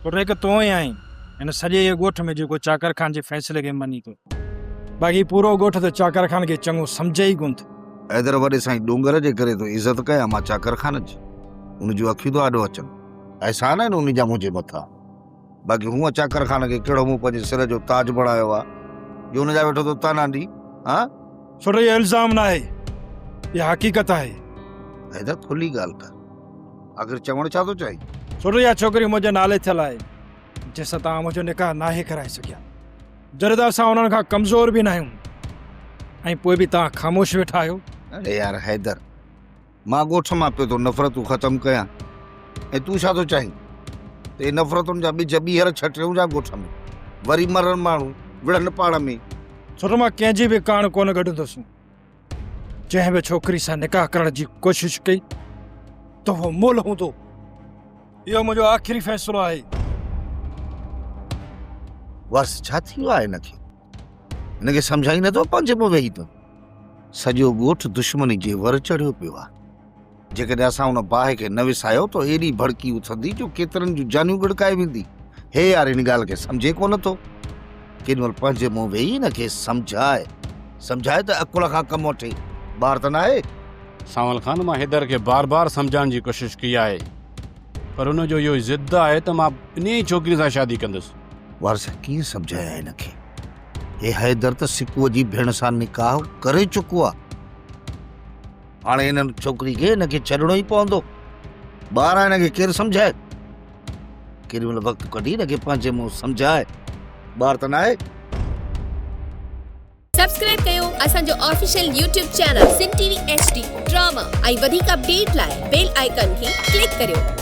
پٽ هڪ تون ئي آهين هن سڄي ڳوٺ ۾ جيڪو چاڪر خان جي فيصلي کي مڃي ٿو. باقي پورو ڳوٺ ته چاڪر خان کي چڱو سمجهي ئي ڪونه ٿو. حيدر وڏي سائين ڏونگر جي ڪري ٿو عزت ڪيان مان چاڪر خان جي. ان جون اکيون ٿو آڏو اچن. احسان آهن ان جا منهنجي مٿان. باقي هونء چاڪر خان کي ڪهڙو مون پنهنجي سر جو تاج بڻايو آ جو ان جا ويٺو ٿو طعنا ڏي. ها؟ سر اهو الزام ناهي اها حقيقت آهي. حيدر کلي ڳالهه ڪر. آخر چوڻ ڇا ٿو چاهين؟ سر اها ڇوڪري منهنجي نالي ٿيل آهي جنهن سان توهان منهنجو نڪاح ناهي ڪرائي سگهيا. جڏهن ته اسان انهن کان ڪمزور به ناهيون ۽ پوء به توهان خاموش ويٺا آهيو. اڙي يار حيدر مان ڳوٺ مان پيو ٿو نفرتون ختم ڪيان ۽ تون ڇا ٿو چاهين ته اهي نفرتن جا ٻج ٻيهر ڇٽيون جا ڳوٺ ۾ وري مرن ماڻهو وڙهن پاڻ ۾. سر مان ڪنهن جي به ڪاڻ ڪونه ڳڍندس. جنهن به ڇوڪري سان نڪاح ڪرڻ جي ڪوشش ڪئي ته اهو مئل هوندو. اهو منهنجو آخري فيصلو آهي. وارث ڇا ٿي ويو آهي هن کي؟ هن کي سمجهائين نٿو پنهنجي منهن ويهي ته سڄو ڳوٺ دشمني جي ور چڙهيو پيو آهي. جيڪڏهن اسان ان باهه کي نه وسايو ته ايڏي ڀڙڪي اٿندي جو ڪيترن جون جانيون ڳڙڪائي ويندي. هي يار ان ڳالهه کي سمجهي ڪونه ٿو. ڪيڏي مهل پنهنجي منهن ويهي هن کي سمجهاء. سمجهاء ته عقل کان ڪم وٺي. ٻار ته ناهي. سانول خان مان حيدر کي بار بار سمجهائڻ جي ڪوشش ڪئي آهي پر هن جو اهو ضد آهي ته مان انهيء ئي ڇوڪري سان شادي ڪندس. وارث ڪيئن سمجهايان هن کي. هي حيدر ته سڪوء جي ڀيڻ سان نڪاح ڪري چڪو آهي. هاڻي هن ڇوڪري کي هن کي ڇڏڻو ئي پوندو. ٻار آهي هن کي ڪير سمجهائي. ڪيڏي مهل وقت ڪڍي هن کي پنهنجي منهن سمجهائي. ٻار ته ناهي. سبسڪرائب ڪيو اسان جو official YouTube channel Sindh T V H D drama ۽ وڌيڪ اپڊيٽ لاء بيل آئيڪان کي ڪلڪ ڪريو.